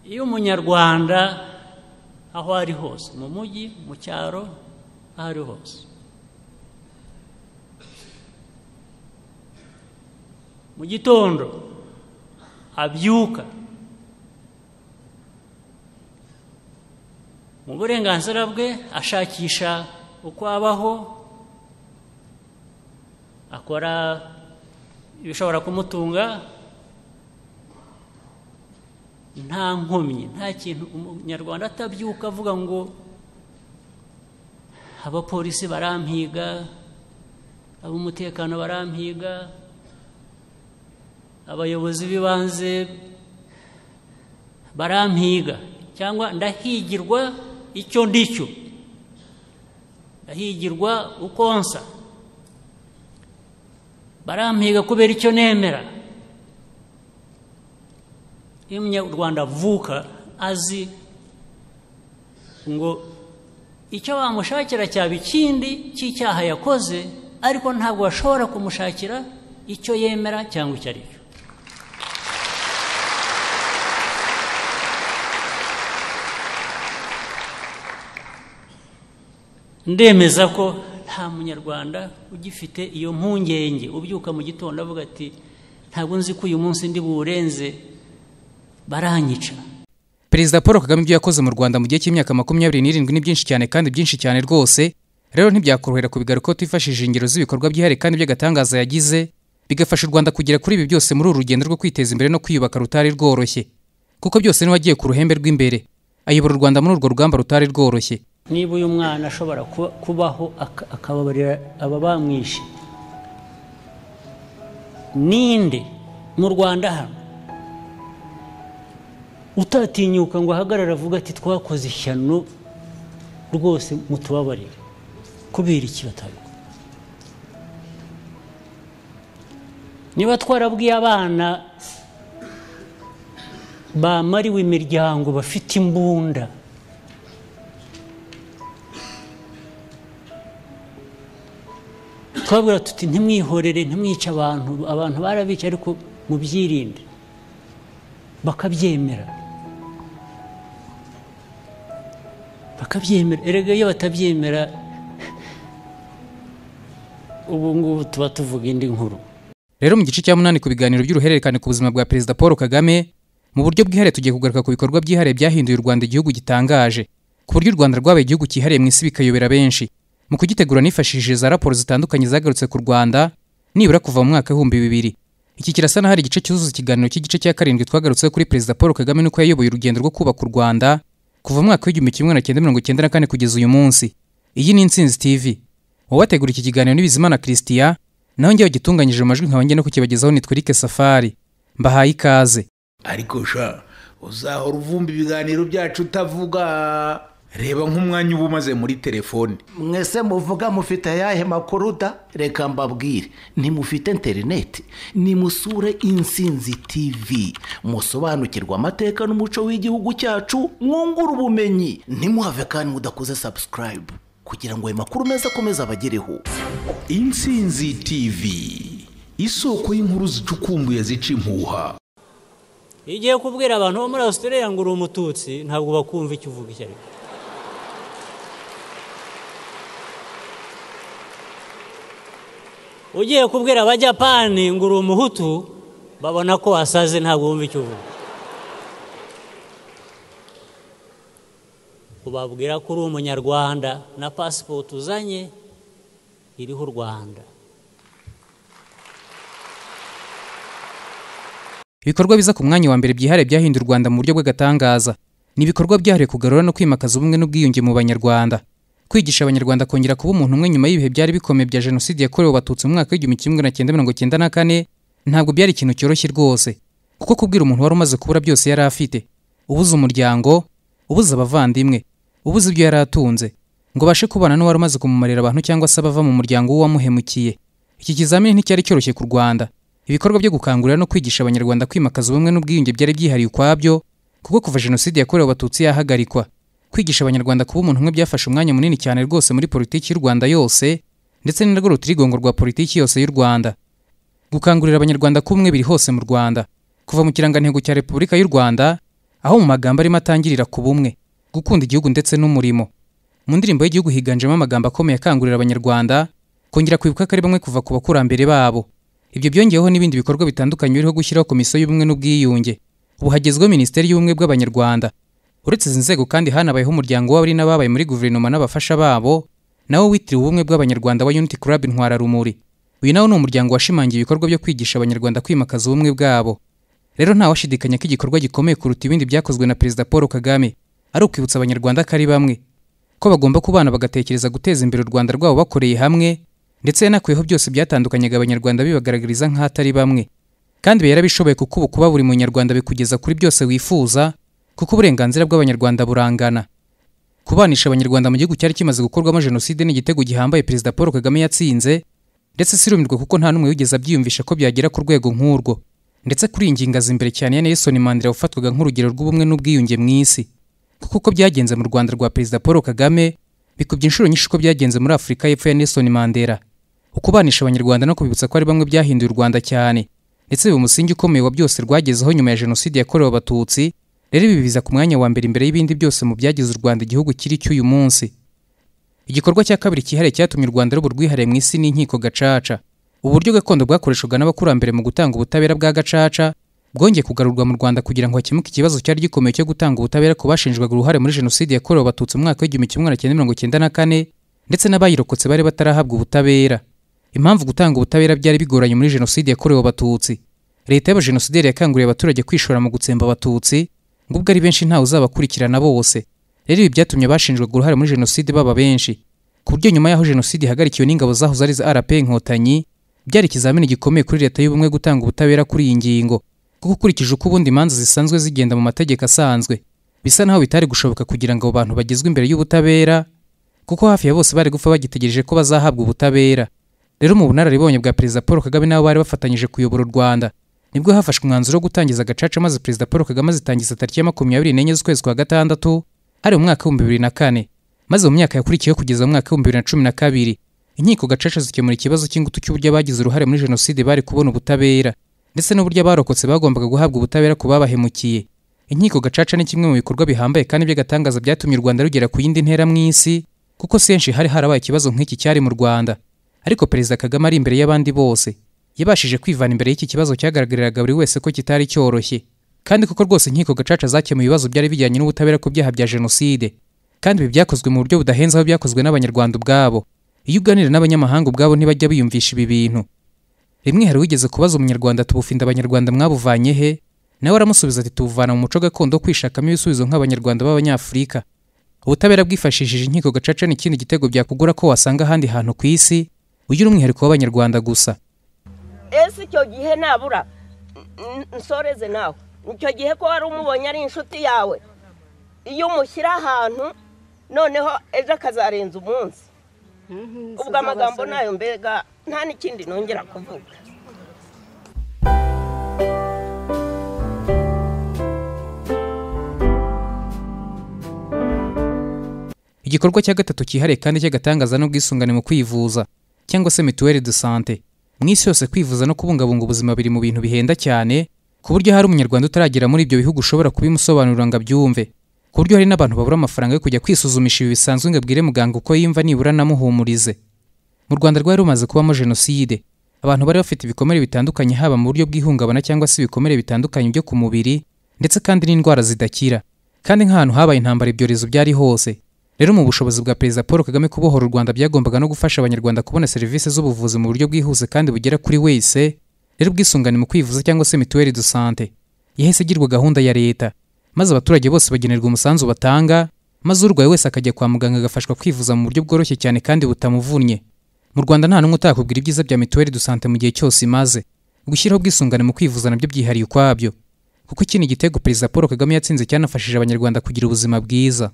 Iyo umunyarwanda aho ari hose, mu mujyi, mu cyaro, aho ari hose, mu gitondo abyuka mu burenganzira bwe, ashakisha uko abaho, akora ibishobora kumutunga, nta nkomyi, nta kintu. Umunyarwanda atabyuka avuga ngo abapolisi barampiga, ab'umutekano barampiga, abayobozi b'ibanze barampiga, cyangwa ndahigirwa icyo ndicyo, ndahigirwa uko nsa, barampiga kubera icyo nemera. Iyo umunyarwanda avuka azi ngo icyo bamushakira cyaba ikindi cy'icyaha yakoze, ariko ntabwo bashobora kumushakira icyo yemera cyangwa icyo ari cyo. Ndemeza ko nta munyarwanda ugifite iyo mpungenge, ubyuka mu gitondo avuga ati ntabwo nzi ko uyu munsi ndi buwurenze, baranyica. Perezida Paul Kagame ibyo yakoze mu Rwanda mu gihe cy'imyaka 27 ni byinshi cyane kandi byinshi cyane rwose. Rero ntibyakorohera kubigaruka twifashishije ingero z'ibikorwa byihariye kandi by'agatangaza yagize, bigafasha u Rwanda kugera kuri ibi byose muri uru rugendo rwo kwiteza imbere no kwiyubaka rutari rworoshye, kuko byose niwe wagiye ku ruhembe rw'imbere ayobora u Rwanda muri urwo rugamba rutari rworoshye. Niba uyu mwana ashobora kubaho akababarira aba bamwishe, ninde mu Rwanda hano utatinyuka ngo ahagarare avuga ati twakoze ishyano rwose mutubabarire? Kubera iki batabikora? Niba twarabwiye abana bamariwe imiryango bafite imbunda, twabwira tuti ntimwihorere, ntimwice abantu, abantu barabica ariko mubyirinde, bakabyemera. Erega iyo batabyemera ubu ngubu tuba tuvuga indi nkuru. Rero mu gice cya 8 ku biganiro by'uruhererekane ku buzima bwa Perezida Paul Kagame, mu buryo bwihariye tugiye kugaruka ku bikorwa byihariye byahinduye u Rwanda igihugu gitangaje, ku buryo u Rwanda rwabaye igihugu cyihariye mu isi bikayobera benshi. Mu kugitegura nifashishije za raporo zitandukanye zagarutse ku Rwanda nibura kuva mu mwaka 2000. Iki kirasa n'ahari igice cyuzuza ikiganiro cy'igice cya 7 twagarutse kuri Perezida Paul Kagame nuko yayoboye urugendo rwo kubaka u Rwanda kuva mu mwaka 1994 kugeza uyu munsi. Iyi ni Intsinzi TV. Uwategura iki kiganiro ni Bizimana Christian, naho njyewe gitunganyije amajwi nkaba ngiye no kukibagezaho nitwa Eric Safari. Mbahaye ikaze. Ariko sha uzahora uvumba ibiganiro byacu utavuga. Reba nk'umwanya uba umaze muri telefone. Mwese muvuga mufite ayahe makuru da? Reka mbabwire, ntimufite interineti, nimusure Intsinzi TV, musobanukirwa amateka n'umuco w'igihugu cyacu, mwungura ubumenyi. Ntimuhave kandi mudakoze subscribe kugira ngo ayo makuru meza akomeze abagereho. Intsinzi TV, isoko y'inkuru zicukumbuye zica impuha. Iyo ugiye kubwira abantu bo muri Australia ngo uri umututsi, ntabwo bakumva icyo uvuga icyo ari cyo. Ugiye kubwira abajapani ngo uri umuhutu, babona ko wasaze, ntabwo bumva icyo uvuga. Ubabwira ko uri umunyarwanda na pasipoti uzanye iriho u Rwanda. Ibikorwa biza ku mwanya wa mbere byihariye byahinduye u Rwanda mu buryo bw'agatangaza ni ibikorwa byahariwe kugarura no kwimakaza ubumwe n'ubwiyunge mu Banyarwanda, kwigisha Abanyarwanda kongera kuba umuntu umwe nyuma y'ibihe byari bikomeye bya Jenoside yakorewe Abatutsi mu mwaka 1994. Ntabwo byari ikintu cyoroshye rwose, kuko kubwira umuntu wari umaze kubura byose yari afite, ubuze umuryango, ubuze abavandimwe, ubuze ibyo yari atunze, ngo bashe kubana n'uwari umaze kumumarira abantu cyangwa se abava mu muryango w'uwamuhemukiye. Iki kizamini nticyari cyoroshye ku Rwanda. Ibikorwa byo gukangurira no kwigisha Abanyarwanda kwimakaza ubumwe n'ubwiyunge byari byihariye ukwabyo, kuko kuva Jenoside yakorewe Abatutsi yahagarikwa, kwigisha Abanyarwanda kuba umuntu umwe byafashe umwanya munini cyane rwose muri politiki y'u Rwanda yose, ndetse ni narwo rutirigongo rwa politiki yose y'u Rwanda. Gukangurira Abanyarwanda kuba umwe biri hose mu Rwanda, kuva mu kirangantego cya Repubulika y'u Rwanda Aho mu magambo arimo atangirira ku bumwe, gukunda igihugu ndetse n'umurimo. Mu ndirimbo y'igihugu higanjemo amagambo akomeye akangurira Abanyarwanda kongera kwibuka ko ari bamwe kuva ku bakurambere babo. Ibyo byongeyeho n'ibindi bikorwa bitandukanye biriho gushyiraho Komisiyo y'Ubumwe n'Ubwiyunge. Ubu hagezweho Minisiteri y'Ubumwe bw'Abanyarwanda. Uretse izi nzego kandi hanabayeho umuryango w'abari n'ababaye muri guverinoma n'abafasha babo, nawo witiriwe Ubumwe bw'Abanyarwanda wa Unity Club Intwararumuri. Uyu nawo ni umuryango washimangiye ibikorwa byo kwigisha Abanyarwanda kwimakaza ubumwe bwabo. Rero ntawashidikanya ko igikorwa gikomeye kuruta ibindi byakozwe na Perezida Paul Kagame ari ukwibutsa Abanyarwanda ko ari bamwe, ko bagomba kubana bagatekereza guteza imbere u Rwanda rwabo bakoreye hamwe, ndetse yanakuyeho byose byatandukanyaga Abanyarwanda bibagaragariza nk'ahatari bamwe. Kandi ibi yarabishoboye kuko ubu kuba buri munyarwanda bikugeza kuri byose wifuza, kuko uburenganzira bw'Abanyarwanda burangana. Kubanisha Abanyarwanda mu gihugu cyari kimaze gukorwamo jenoside ni igitego gihambaye Perezida Paul Kagame yatsinze, ndetse sirumirwa kuko nta n'umwe wigeze abyiyumvisha ko byagera ku rwego nk'urwo. Ndetse kuri iyi ngingo aza imbere cyane ya Nelson Mandela wafatwaga nk'urugero rw'ubumwe n'ubwiyunge mu isi. Kuko uko byagenze mu Rwanda rwa Perezida Paul Kagame bikubye inshuro nyinshi uko byagenze muri Afurika y'Epfo ya Nelson Mandela. Ukubanisha Abanyarwanda no kubibutsa ko ari bamwe byahinduye u Rwanda cyane, ndetse biba umusingi ukomeye wa byose rwagezeho nyuma ya jenoside yakorewe Abatutsi. Rero ibi biza ku mwanya wa mbere imbere y'ibindi byose mu byagize u Rwanda igihugu kiri cy'uyu munsi. Igikorwa cya kabiri cyihariye cyatumye u Rwanda ruba urwihariye mu isi n'inkiko gacaca. Uburyo gakondo bwakoreshwaga n'abakurambere mu gutanga ubutabera bwa gacaca bwongeye kugarurwa mu Rwanda kugira ngo hakemuke ikibazo cyari gikomeye cyo gutanga ubutabera ku bashinjwaga uruhare muri jenoside yakorewe Abatutsi mu mwaka w'1994 ndetse n'abayirokotse bari batarahabwa ubutabera. Impamvu gutanga ubutabera byari bigoranye muri jenoside yakorewe Abatutsi, leta y'abajenosideri yakanguriye abaturage kwishora mu gutsemba Abatutsi ngo ubwo ari benshi ntawe uzabakurikirana bose. Rero ibi byatumye abashinjwaga uruhare muri jenoside baba benshi, ku buryo nyuma y'aho jenoside ihagarikiwe n'ingabo zahoze ari za RP Inkotanyi, byari ikizamini gikomeye kuri leta y'ubumwe gutanga ubutabera kuri iyi ngingo, kuko ukurikije uko ubundi imanza zisanzwe zigenda mu mategeko asanzwe, bisa naho bitari gushoboka kugira ngo abo bantu bagezwe imbere y'ubutabera, kuko hafi ya bose bari gupfa bagitegereje ko bazahabwa ubutabera. Rero mu bunararibonye bwa Perezida Paul Kagame n'abo bari bafatanyije kuyobora u Rwanda, nibwo hafashwe umwanzuro wo gutangiza gacaca, maze Perezida Paul Kagame azitangiza tariki ya 24 z'ukwezi kwa gatandatu hari mu mwaka 2004, maze mu myaka yakurikiyeho kugeza mu mwaka 2012 inkiko gacaca zikemura ikibazo cy'ingutu cy'uburyo abagize uruhare muri jenoside bari kubona ubutabera, ndetse n'uburyo abarokotse bagombaga guhabwa ubutabera ku babahemukiye. Inkiko gacaca ni kimwe mu bikorwa bihambaye kandi by'agatangaza byatumye u Rwanda rugera ku yindi ntera mu isi, kuko senshi hari harabaye ikibazo nk'iki cyari mu Rwanda. Ariko Perezida Kagame ari imbere y'abandi bose yabashije kwivana imbere y'iki kibazo cyagaragariraga buri wese ko kitari cyoroshye, kandi kuko rwose inkiko gacaca zakemuye ibibazo byari bijyanye n'ubutabera ku byaha bya jenoside, kandi ibi byakozwe mu buryo budahenze aho byakozwe n'Abanyarwanda ubwabo. Iyo uganira n'abanyamahanga ubwabo ntibajya biyumvisha ibi bintu. Rimwe hari wigeze kubaza Umunyarwanda ati ubufinda Abanyarwanda mwabuvanye he? Nawe aramusubiza ati tubuvana mu muco gakondo wo kwishakamo ibisubizo nk'Abanyarwanda b'Abanyafurika. Ubutabera bwifashishije inkiko gacaca ni ikindi gitego byakugura ko wasanga ahandi hantu ku isi ugira umwihariko w'Abanyarwanda gusa. Ese icyo gihe nabura nsoreze nawe, icyo gihe ko wari umubonye ari inshuti yawe, iyo umushyira ahantu noneho ejo akazarenza umunsi. Ubwo amagambo nayo mbega nta n'ikindi nongera kuvuga. Igikorwa cya gatatu cyihariye kandi cy'agatangaza n'ubwisungane mu kwivuza cyangwa se mutuelle de santé. Mu isi yose kwivuza no kubungabunga ubuzima biri mu bintu bihenda cyane, ku buryo hari Umunyarwanda utaragera muri ibyo bihugu ushobora kubimusobanurira ngo abyumve, ku buryo hari n'abantu babura amafaranga yo kujya kwisuzumisha ibi bisanzwe ngo abwire muganga uko yimva nibura anamuhumurize. Mu Rwanda rwari rumaze kubamo jenoside, abantu bari bafite ibikomere bitandukanye haba mu buryo bw'ihungabana cyangwa se ibikomere bitandukanye byo ku mubiri, ndetse kandi n'indwara zidakira, kandi nk'ahantu habaye intambara ibyorezo byari hose. Rero mu bushobozi bwa Perezida Paul Kagame kubohora u Rwanda byagombaga no gufasha Abanyarwanda kubona serivisi z'ubuvuzi mu buryo bwihuse kandi bugera kuri wese. Rero ubwisungane mu kwivuza cyangwa se mutuelle de santé yahise igirwa gahunda ya leta, maze abaturage bose bagenerwa umusanzu batanga, maze urwaye wese akajya kwa muganga agafashwa kwivuza mu buryo bworoshye cyane kandi butamuvunnye. Mu Rwanda nta n'umwe utakubwira ibyiza bya mutuelle de santé mu gihe cyose imaze. Gushyiraho ubwisungane mu kwivuza nabyo byihariye ukwabyo, kuko iki ni igitego Perezida Paul Kagame yatsinze cyanafashije Abanyarwanda kugira ubuzima bwiza.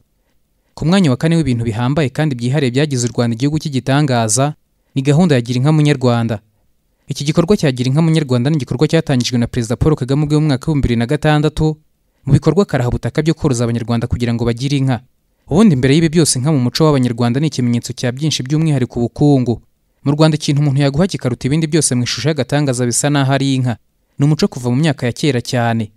Ku mwanya wa kane w'ibintu bihambaye kandi byihariye byagize u Rwanda igihugu cy'igitangaza ni gahunda ya Gira Inka Munyarwanda. Iki gikorwa cya Gira Inka Munyarwanda ni igikorwa cyatangijwe na Perezida Paul Kagame ubwe mu mwaka 2006 mu bikorwa karahabutaka byo koroza Abanyarwanda kugira ngo bagire inka. Ubundi mbere y'ibi byose inka mu muco w'Abanyarwanda ni ikimenyetso cya byinshi by'umwihariko ubukungu. Mu Rwanda ikintu umuntu yaguha kikaruta ibindi byose mu ishusho y'agatangaza bisa n'aho ari inka. Ni umuco kuva mu myaka ya kera cyane.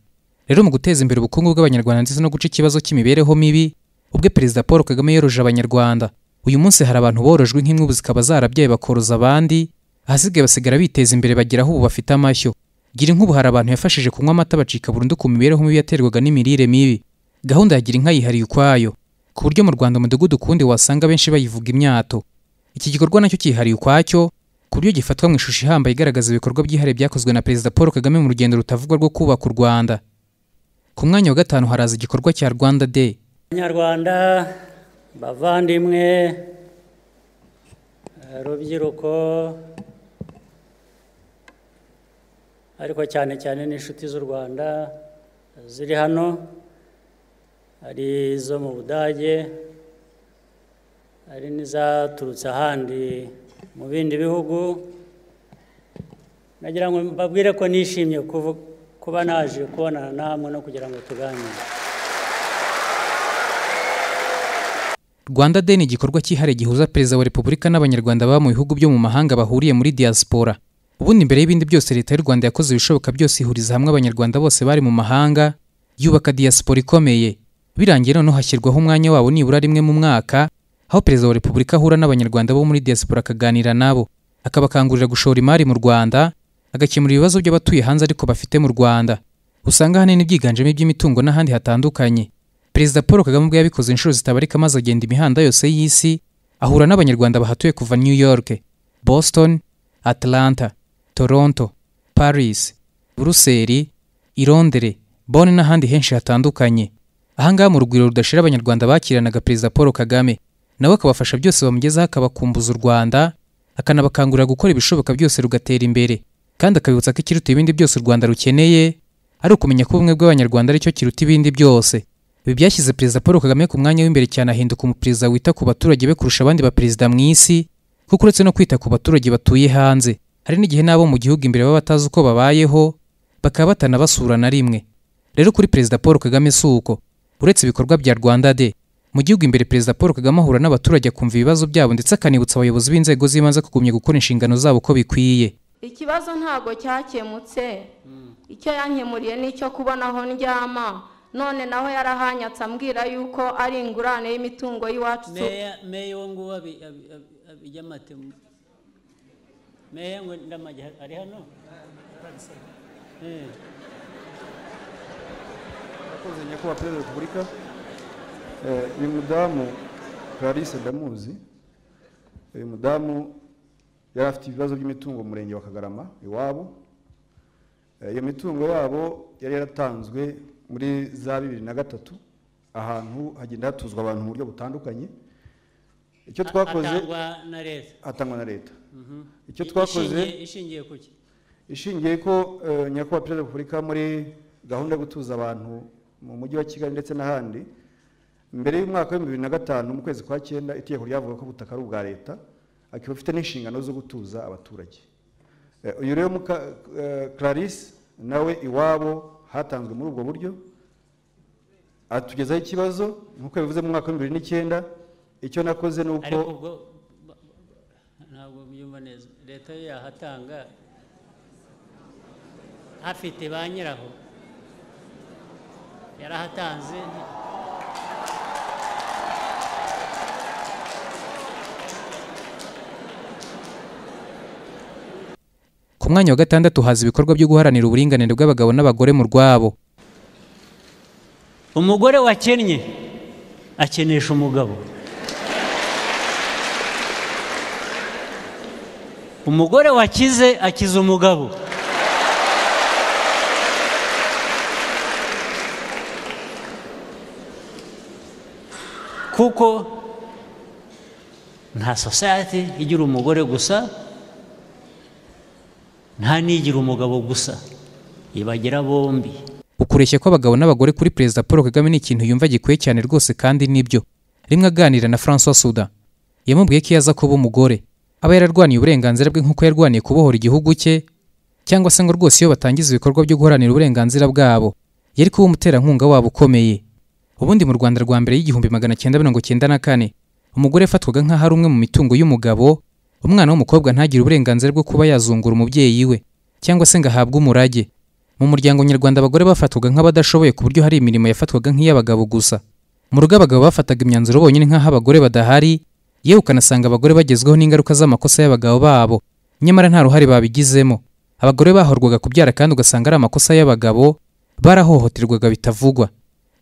Rero mu guteza imbere ubukungu bw'Abanyarwanda ndetse no guca ikibazo cy'imibereho mibi, ubwe Perezida Paul Kagame yoroje Abanyarwanda. Uyu munsi hari abantu borojwe nk'inkubu zikaba zarabyaye bakoroza abandi, ahasigaye basigara biteza imbere bagera aho ubu bafite amashyo. Gira inka ubu hari abantu yafashije kunywa amata bacika burundu ku mibereho mibi yaterwaga n'imirire mibi. Gahunda ya Gira inka yihariye ukwayo, ku buryo mu Rwanda umudugudu kundi wasanga benshi bayivuga imyato. Iki gikorwa nacyo cyihariye ukwacyo, ku buryo gifatwa mu ishusho ihambaye igaragaza ibikorwa byihariye byakozwe na Perezida Paul Kagame mu rugendo rutavugwa rwo kubaka u Rwanda. Ku mwanya wa 5 haraza igikorwa cya Rwanda Day. Abanyarwanda bavandimwe, rubyiruko, ariko cyane cyane n'inshuti z'u Rwanda ziri hano, ari izo mu Budage, ari n'izaturutse ahandi mu bindi bihugu, nagira ngo mbabwire ko nishimye kuba naje kubonana namwe no kugira ngo tuganire. Rwanda Day ni igikorwa cyihariye gihuza Perezida wa Repubulika n'Abanyarwanda baba mu bihugu byo mu mahanga bahuriye muri diaspora. Ubundi mbere y'ibindi byose Leta y'u Rwanda yakoze ibishoboka byose ihuriza hamwe Abanyarwanda bose bari mu mahanga, yubaka diaspora ikomeye. Birangiye noneho hashyirwaho umwanya wabo nibura rimwe mu mwaka, aho Perezida wa Repubulika ahura n'Abanyarwanda bo muri diaspora akaganira nabo, akabakangurira gushora imari mu Rwanda, agakemura ibibazo by'abatuye hanze ariko bafite mu Rwanda. Usanga ahanini byiganjemo iby'imitungo n'ahandi hatandukanye. Perezida Paul Kagame ubwo yabikoze inshuro zitabarika maze agenda imihanda yose y'isi, ahura n'Abanyarwanda bahatuye kuva New York, Boston, Atlanta, Toronto, Paris, Buruseli, i Londres, Bonn n'ahandi henshi hatandukanye. Ahangaha mu rugwiro rudashira Abanyarwanda bakiranaga Perezida Paul Kagame, nawe akabafasha byose bamugezaho, akabakumbuza u Rwanda, akanabakangurira gukora ibishoboka byose rugatera imbere, kandi akabibutsa ko ikiruta ibindi byose u Rwanda rukeneye ari ukumenya ko ubumwe bw'Abanyarwanda aricyo kiruta ibindi byose. Ibi byashyize Perezida Paul Kagame ku mwanya w'imbere cyane, ahinduka umuperezida wita ku baturage be kurusha abandi baperezida mu isi, kuko uretse no kwita ku baturage batuye hanze, hari n'igihe n'abo mu gihugu imbere baba batazi uko babayeho, bakaba batanabasura na rimwe. Rero kuri Perezida Paul Kagame si uko. Uretse ibikorwa bya Rwanda Day, mu gihugu imbere Perezida Paul Kagame ahura n'abaturage akumva ibibazo byabo, ndetse akanibutsa abayobozi b'inzego z'ibanze kugumya gukora inshingano zabo uko bikwiye. Ikibazo ntago cyakemutse, icyo yankemuriye nicyo kubona aho ndyama, none naho yarahanyatse ambwira yuko ari ingurane y'imitungo y'iwacu. Meya wo nguwo abijyamate, meya ngo ndamage ari hano. Akoze Nyakubahwa Perezida wa Repubulika. Uyu mudamu Clarisse ndamuzi. Uyu mudamu yari afite ibibazo by'imitungo mu murenge wa Kagarama iwabo. Iyo mitungo yabo yari yaratanzwe muri za 2003, ahantu hagenda hatuzwa abantu mu buryo butandukanye. Icyo twakoze atangwa na leta. Icyo twakoze ishingiye kuki? Ishingiye ko Nyakubahwa Perezida wa Repubulika muri gahunda yo gutuza abantu mu mujyi wa Kigali ndetse n'ahandi, mbere y'umwaka wa 2005 mu kwezi kwa 9 itegeko ryavuga ko ubutaka ari ubwa leta, akaba afite n'inshingano zo gutuza abaturage. Uyu rero Clarisse nawe iwabo hatanzwe muri ubwo buryo, atugezaho ikibazo nkuko yabivuze mu mwaka wa 2009. Icyo nakoze nuko ariko ubwo ntabwo byumva neza, leta yo yahatanga hafite ba nyiraho, yarahatanze. Ku mwanya wa 6 haza ibikorwa byo guharanira uburinganire bw'abagabo n'abagore mu rwabo. Umugore wakennye akenesha umugabo, umugore wakize akiza umugabo. Kuko nta society igira umugore gusa, nta nigira umugabo gusa, ibagira bombi. Ukureshya kw'abagabo n'abagore kuri Perezida Paul Kagame ni ikintu yumva gikwiye cyane rwose, kandi nibyo. Rimwe aganira na François Soudan, yamubwiye ko yaza kuba umugore aba yararwaniye uburenganzira bwe nk'uko yarwaniye kubohora igihugu cye, cyangwa se ngo rwose iyo batangiza ibikorwa byo guharanira uburenganzira bwabo yari kuba umuterankunga wabo ukomeye. Ubundi mu Rwanda rwa mbere y'1994, umugore yafatwaga nk'aho ari umwe mu mitungo y'umugabo, umwana w'umukobwa ntagire uburenganzira bwo kuba yazungura umubyeyi we cyangwa se ngo ahabwe umurage. Mu muryango nyarwanda abagore bafatwaga nk'abadashoboye ku buryo hari imirimo yafatwaga nk'iy'abagabo gusa. Mu rugo abagabo bafataga imyanzuro bonyine nk'aho abagore badahari, yewe ukanasanga abagore bagezweho n'ingaruka z'amakosa y'abagabo babo, nyamara nta ruhare babigizemo. Abagore bahorwaga kubyara kandi ugasanga ari amakosa y'abagabo, barahohoterwaga bitavugwa.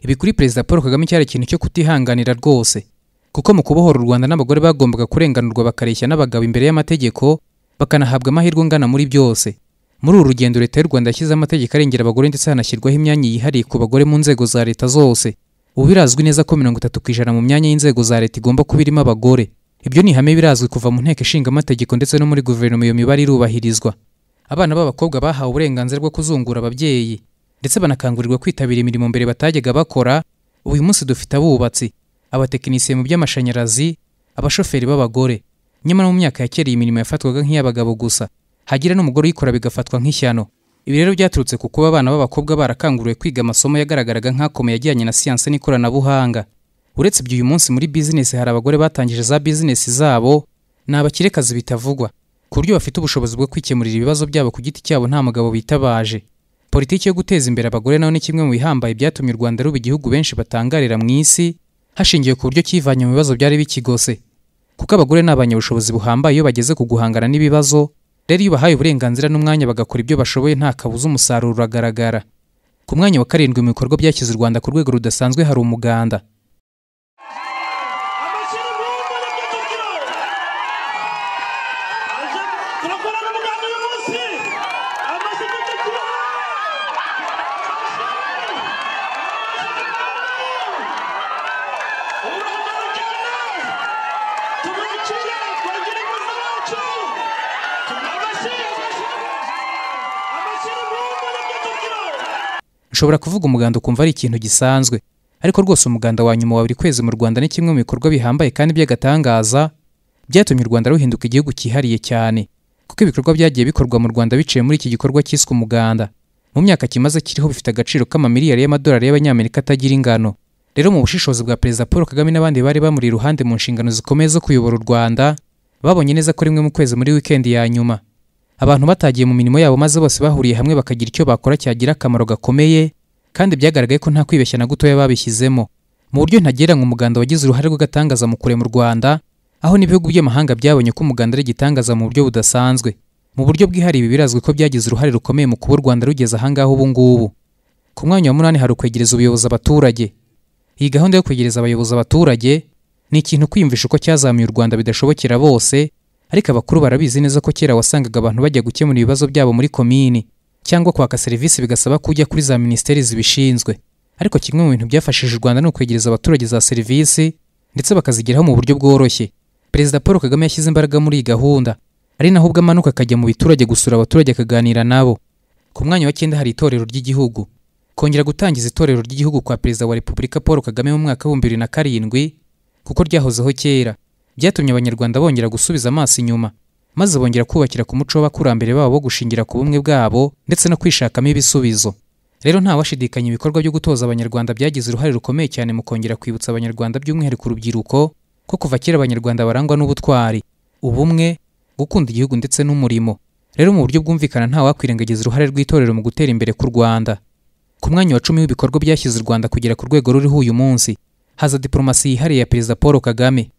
Ibi kuri Perezida Paul Kagame cyari ikintu cyo kutihanganira rwose, kuko mu kubohora u Rwanda n'abagore bagombaga kurenganurwa bakareshya n'abagabo imbere y'amategeko, bakanahabwa amahirwe angana muri byose. Muri uru rugendo Leta y'u Rwanda yashyize amategeko arengera abagore ndetse hanashyirwaho imyanya yihariye ku bagore mu nzego za leta zose. Ubu birazwi neza ko 30% mu myanya y'inzego za leta igomba kuba irimo abagore. Ibyo ni ihame birazwi kuva mu nteko ishinga amategeko ndetse no muri guverinoma iyo mibare irubahirizwa. Abana b'abakobwa bahawe uburenganzira bwo kuzungura ababyeyi ndetse banakangurirwa kwitabira imirimo mbere batajyaga bakora. Uyu munsi dufite abubatsi, abatekinisiye mu by'amashanyarazi, abashoferi b'abagore. Nyamara mu myaka ya kera iyi mirimo yafatwaga nk'iy'abagabo gusa, hagira n'umugore uyikora bigafatwa nk'ishyano. Ibi rero byaturutse ku kuba abana b'abakobwa barakanguriwe kwiga amasomo yagaragaraga nk'akomeye ajyanye na siyansi n'ikoranabuhanga. Uretse ibyo uyu munsi muri bizinesi hari abagore batangije za bizinesi zabo, ni abakirekazi bitavugwa, ku buryo bafite ubushobozi bwo kwikemurira ibibazo byabo ku giti cyabo nta mugabo bitabaje. Politiki yo guteza imbere abagore nayo ni kimwe mu bihambaye byatumye u Rwanda ruba igihugu benshi batangarira mu isi, hashingiwe ku buryo cyivanye mu bibazo byari bikigose. Kuko abagore ni abanyabushobozi buhambaye iyo bageze ku guhangana n'ibibazo, rero iyo bahaye uburenganzira n'umwanya bagakora ibyo bashoboye nta kabuza umusaruro uragaragara. Ku mwanya wa 7 mu bikorwa byashyize u Rwanda ku rwego rudasanzwe hari umuganda. Ushobora kuvuga umuganda ukumva ari ikintu gisanzwe, ariko rwose umuganda wa nyuma wa buri kwezi mu Rwanda ni kimwe mu bikorwa bihambaye kandi by'agatangaza byatumye u Rwanda ruhinduka igihugu cyihariye cyane, kuko ibikorwa byagiye bikorwa mu Rwanda biciye muri iki gikorwa cyiswe umuganda mu myaka kimaze kiriho bifite agaciro k'amamiliyari y'amadolari y'abanyamerika atagira ingano. Rero mu bushishozi bwa Perezida Paul Kagame n'abandi bari bamuri iruhande mu nshingano zikomeye zo kuyobora u Rwanda, babonye neza ko rimwe mu kwezi muri weekend ya nyuma abantu batagiye mu mirimo yabo maze bose bahuriye hamwe bakagira icyo bakora cyagira akamaro gakomeye, kandi byagaragaye ko nta kwibeshya na gutoya babishyizemo. Mu buryo ntagereranywa umuganda wagize uruhare rw'agatangaza mu kurema u Rwanda, aho n'ibihugu by'amahanga byabonye ko umuganda ari igitangaza mu buryo budasanzwe. Mu buryo bwihariye ibi birazwi ko byagize uruhare rukomeye mu kuba u Rwanda rugeze ahangaha ubu ngubu. Ku mwanya wa 8 hari ukwegereza ubuyobozi abaturage. Iyi gahunda yo kwegereza abayobozi abaturage ni ikintu kwiyumvisha uko cyazamuye u Rwanda bidashobokera bose, ariko abakuru barabizi neza ko kera wasangaga abantu bajya gukemura ibibazo byabo muri komini cyangwa kwaka serivisi bigasaba kujya kuri za minisiteri zibishinzwe. Ariko kimwe mu bintu byafashije u Rwanda ni ukwegereza abaturage za serivisi ndetse bakazigeraho mu buryo bworoshye. Perezida Paul Kagame yashyize imbaraga muri iyi gahunda, ari naho ubwo amanuka akajya mu biturage gusura abaturage akaganira nabo. Ku mwanya wa 9 hari itorero ry'igihugu. Kongera gutangiza itorero ry'igihugu kwa Perezida wa Repubulika Paul Kagame mu mwaka wa 2007, kuko ryahozeho kera, byatumye abanyarwanda bongera gusubiza amaso inyuma, maze bongera kubakira ku muco w'abakurambere babo wo gushingira ku bumwe bwabo ndetse no kwishakamo ibisubizo. Rero nta washidikanya ibikorwa byo gutoza abanyarwanda byagize uruhare rukomeye cyane mu kongera kwibutsa abanyarwanda by'umwihariko urubyiruko ko kuva kera abanyarwanda barangwa n'ubutwari, ubumwe, gukunda igihugu ndetse n'umurimo. Rero mu buryo bwumvikana nta wakwirengagiza uruhare rw'itorero mu gutera imbere k'u Rwanda. Ku mwanya wa 10 w'ibikorwa byashyize u Rwanda kugera ku rwego ruriho uyu munsi, haza diplomasi yihariye ya Perezida Paul Kagame.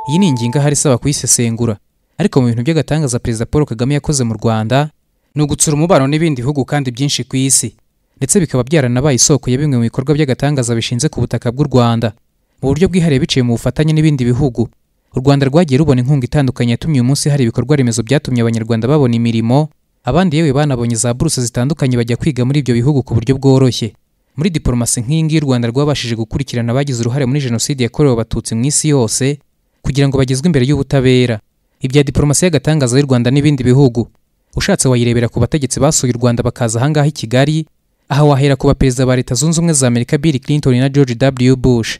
Iyi ni ingingo ahari isaba kuyisesengura, ariko mu bintu by'agatangaza Perezida Paul Kagame yakoze mu Rwanda ni ugutsura umubano n'ibindi bihugu kandi byinshi ku isi, ndetse bikaba byaranabaye isoko ya bimwe mu bikorwa by'agatangaza bishinze ku butaka bw'u Rwanda. Mu buryo bwihariye biciye mu bufatanye n'ibindi bihugu, u Rwanda rwagiye rubona inkunga itandukanye yatumye uyu munsi hari ibikorwa remezo byatumye abanyarwanda babona imirimo, abandi yewe banabonye za buruse zitandukanye bajya kwiga muri ibyo bihugu ku buryo bworoshye. Muri diplomasi nk'iyi ngiyi u Rwanda rwabashije gukurikirana abagize uruhare muri jenoside yakorewe abatutsi mu isi yose kugira ngo bagezwe imbere y'ubutabera. Ibya diplomasi y'agatangaza y'u Rwanda n'ibindi bihugu, ushatse wayirebera ku bategetsi basuye u Rwanda bakaza ahangaha i Kigali, aha wahera ku baperezida ba Leta Zunze Ubumwe za Amerika Bill Clinton na George W. Bush,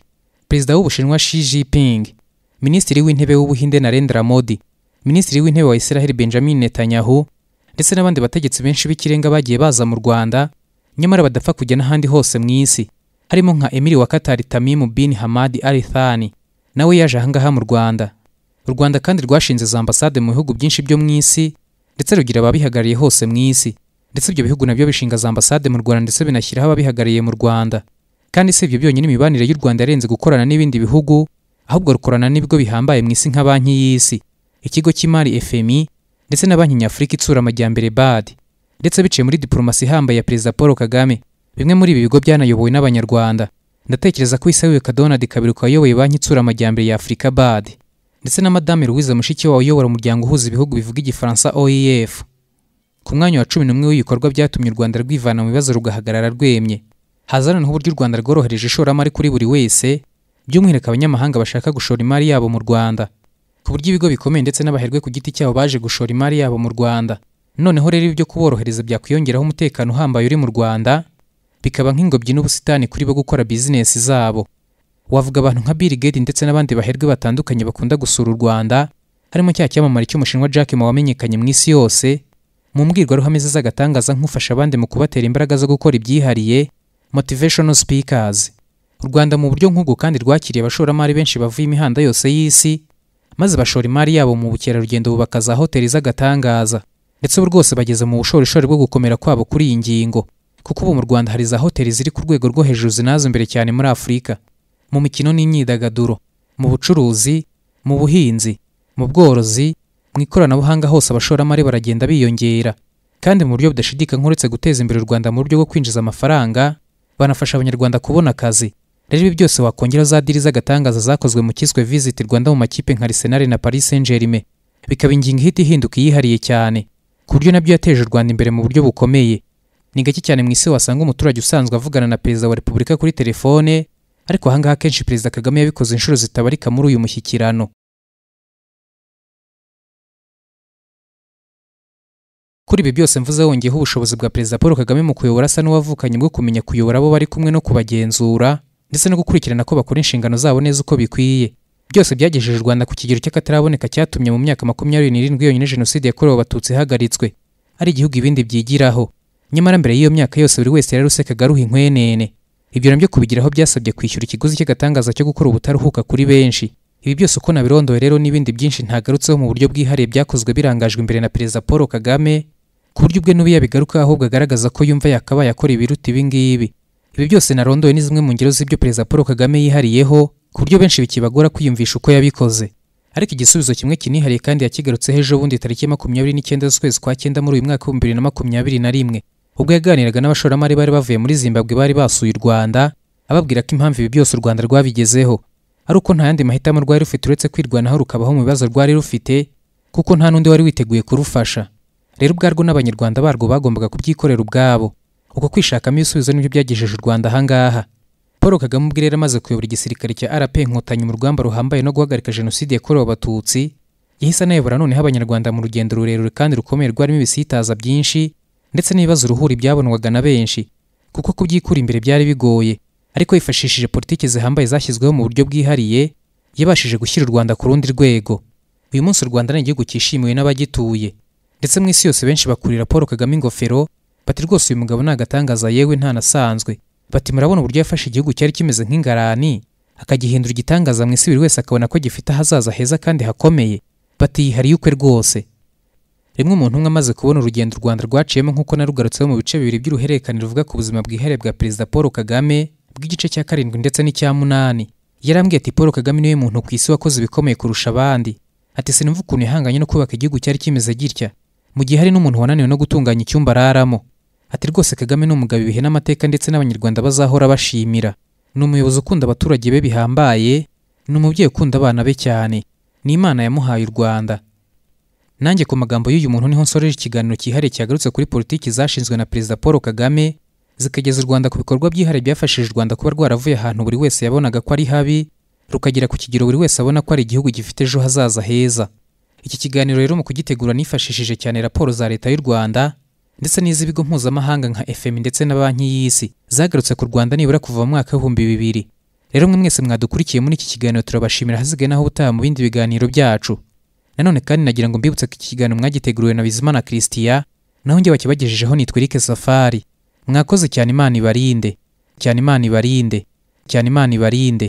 Perezida w'Ubushinwa Xi Jinping, Minisitiri w'Intebe w'Ubuhinde Narendra Modi, Minisitiri w'Intebe wa Israel Benjamin Netanyahu, ndetse n'abandi bategetsi benshi b'ikirenga bagiye baza mu Rwanda, nyamara badapfa kujya n'ahandi hose mu isi, harimo nka Emir wa Qatar Tamim bin Hamad Al Thani, nawe yaje ahangaha mu Rwanda. U Rwanda kandi rwashinze za ambasade mu bihugu byinshi byo mu isi, ndetse rugira ababihagarariye hose mu isi. Ndetse ibyo bihugu nabyo bishinga za ambasade mu Rwanda ndetse binashyiraho ababihagarariye mu Rwanda. Kandi si ibyo byonyine, imibanire y'u Rwanda yarenze gukorana n'ibindi bihugu, ahubwo rukorana n'ibigo bihambaye mu isi nka Banki y'Isi, ikigo cy'imari FMI, ndetse na Banki Nyafurika itsura amajyambere BAD. Ndetse biciye muri diplomasi ihambaye ya Perezida Paul Kagame. Bimwe muri ibi bigo byanayobowe n'Abanyarwanda. Ndatekereza ko Isawiwe Donald Kaberuka wayoboye Banki itsura amajyambere ya Afurika BAD, ndetse na Madame Louise Mushikiwabo uyobora umuryango uhuza ibihugu bivuga Igifaransa OIF. Ku mwanya wa 11 w'ibikorwa byatumye u Rwanda rwivana mu bibazo rugahagarara rwemye, haza noneho uburyo u Rwanda rworohereje ishoramari kuri buri wese, by'umwihariko abanyamahanga bashaka gushora imari yabo mu Rwanda, ku buryo ibigo bikomeye ndetse n'abaherwe ku giti cyabo baje gushora imari yabo mu Rwanda. Noneho rero ibyo kuborohereza byakwiyongeraho umutekano uhambaye uri mu Rwanda, bikaba nk'ingobyi n'ubusitani kuri bo gukora bizinesi zabo. Wavuga abantu nka Bill Gates ndetse n'abandi baherwe batandukanye bakunda gusura u Rwanda, harimo cya cyamamare cy'umushinwa Jack Ma wamenyekanye mu isi yose mu mbwirwaruhame ze z'agatangaza nk'ufasha abandi mu kubatera imbaraga zo gukora ibyihariye, motivational speakers. U Rwanda mu buryo nk'ubwo kandi rwakiriye abashoramari benshi bavuye imihanda yose y'isi, maze bashora imari yabo mu bukerarugendo, bubaka za hoteli z'agatangaza. Ndetse ubu rwose bageze mu bushorishori bwo gukomera kwabo kuri iyi ngingo, kuko ubu mu Rwanda hari za hoteli ziri ku rwego rwo hejuru zinazo imbere cyane muri Afurika. Mu mikino n'imyidagaduro, mu bucuruzi, mu buhinzi, mu bworozi, mu ikoranabuhanga hose abashoramari baragenda biyongera. Kandi mu buryo budashidikanywa, uretse guteza imbere u Rwanda mu buryo bwo kwinjiza amafaranga, banafasha Abanyarwanda kubona akazi. Rero ibi byose wakongera za diri z'agatangaza zakozwe mu kiswe Visit Rwanda mu makipe nka Arsenal na Paris Saint-Germain, bikaba ingingo ihita ihinduka iyihariye cyane, ku buryo nabyo yateje u Rwanda imbere mu buryo bukomeye. Ni gake cyane mu isi wasanga umuturage usanzwe avugana na Perezida wa Repubulika kuri telefone, ariko ahangaha kenshi Perezida Kagame yabikoze inshuro zitabarika muri uyu mushyikirano. Kuri ibi byose mvuze wongeyeho ubushobozi bwa Perezida Paul Kagame mu kuyobora asa n'uwavukanye bwo kumenya kuyobora abo bari kumwe no kubagenzura, ndetse no gukurikirana ko bakora inshingano zabo neza uko bikwiye. Byose byagejeje u Rwanda ku kigero cy'akataraboneka cyatumye mu myaka 27 yonyine Jenoside yakorewe Abatutsi ihagaritswe, ari igihugu ibindi byigiraho. Nyamara mbere y'iyo myaka yose buri wese yararusekaga aruha inkwenene. Ibyo nabyo kubigeraho byasabye kwishyura ikiguzi cy'agatangaza cyo gukora ubutaruhuka kuri benshi. Ibi byose uko nabirondoye rero n'ibindi byinshi ntagarutseho mu buryo bwihariye byakozwe birangajwe imbere na Perezida Paul Kagame, ku buryo ubwe n'ubu yabigaruka ahubwo agaragaza ko yumva yakabaye akora ibiruta ibi ngibi. Ibi byose narondoye ni zimwe mu ngero z'ibyo Perezida Paul Kagame yihariyeho, ku buryo benshi bikibagora kwiyumvisha uko yabikoze. Ariko igisubizo kimwe kinihariye kandi yakigarutseho ejo bundi tariki 29 z'ukwezi kwa 9 muri uyu mwaka wa 2021, ubwo yaganiraga n'abashoramari bari bavuye muri Zimbabwe bari basuye u Rwanda, ababwira ko impamvu ibi byose u Rwanda rwabigezeho ari uko nta yandi mahitamo rwari rufite uretse kwirwanaho rukabaho mu bibazo rwari rufite, kuko nta n'undi wari witeguye kurufasha. Rero ubwarwo n'Abanyarwanda barwo bagombaga kubyikorera ubwabo. Uko kwishakamo ibisubizo nibyo byagejeje u Rwanda ahangaha. Paul Kagame ubwe rero amaze kuyobora igisirikare cya RP Inkotanyi mu rugamba ruhambaye no guhagarika Jenoside yakorewe Abatutsi, yahise anayobora noneho Abanyarwanda mu rugendo rurerure kandi rukomeye rwarimo ibisitaza byinshi ndetse n'ibibazo uruhuri byabonwaga na benshi, kuko kubyikura imbere byari bigoye. Ariko yifashishije politiki zihambaye zashyizweho mu buryo bwihariye, yabashije gushyira u Rwanda ku rundi rwego. Uyu munsi u Rwanda ni igihugu cyishimiwe n'abagituye, ndetse mu isi yose benshi bakurira Paul Kagame ingofero, bati rwose uyu mugabo ni agatangaza yewe ntanasanzwe. Bati murabona uburyo yafashe igihugu cyari kimeze nk'ingarani akagihindura igitangaza mu isi, buri wese akabona ko gifite ahazaza heza kandi hakomeye. Bati yihariye ukwe rwose. Rimwe umuntu umwe amaze kubona urugendo u Rwanda rwaciyemo nk'uko narugarutseho mu bice bibiri by'uruhererekane ruvuga ku buzima bwihariye bwa Perezida Paul Kagame bw'igice cya 7 ndetse n'icya 8, yarambwiye ati Paul Kagame niwe muntu ku isi wakoze ibikomeye kurusha abandi. Ati sinumva ukuntu yahanganye no kubaka igihugu cyari kimeze gitya, mu gihe hari n'umuntu wananiwe no gutunganya icyumba araramo. Ati rwose Kagame ni umugabo ibihe n'amateka ndetse n'Abanyarwanda bazahora bashimira. Ni umuyobozi ukunda abaturage be bihambaye, ni umubyeyi ukunda abana be cyane, ni Imana yamuhaye u Rwanda. Nanjye ku magambo y'uyu muntu niho nsoreje ikiganiro cyihariye cyagarutse kuri politiki zashinzwe na Perezida Paul Kagame, zikageza u Rwanda ku bikorwa byihariye byafashije u Rwanda kuba rwaravuye ahantu buri wese yabonaga ko ari habi, rukagera ku kigero buri wese abona ko ari igihugu gifite ejo hazaza heza. Iki kiganiro rero mu kugitegura nifashishije cyane raporo za Leta y'u Rwanda ndetse n'iz'ibigo mpuzamahanga nka FMI ndetse na Banki y'Isi zagarutse ku Rwanda nibura kuva mu mwaka w'2000. Rero mwe mwese mwadukurikiye muri iki kiganiro turabashimira, hasigaye naho ubutaha mu bindi biganiro byacu. Nanone kandi nagira ngo mbibutse ko iki kiganiro mwagiteguriwe na Bizimana Christian, naho njye wakibagejejeho nitwa Eric Safari. Mwakoze cyane, Imana ibarinde. Cyane Imana ibarinde. Cyane Imana ibarinde.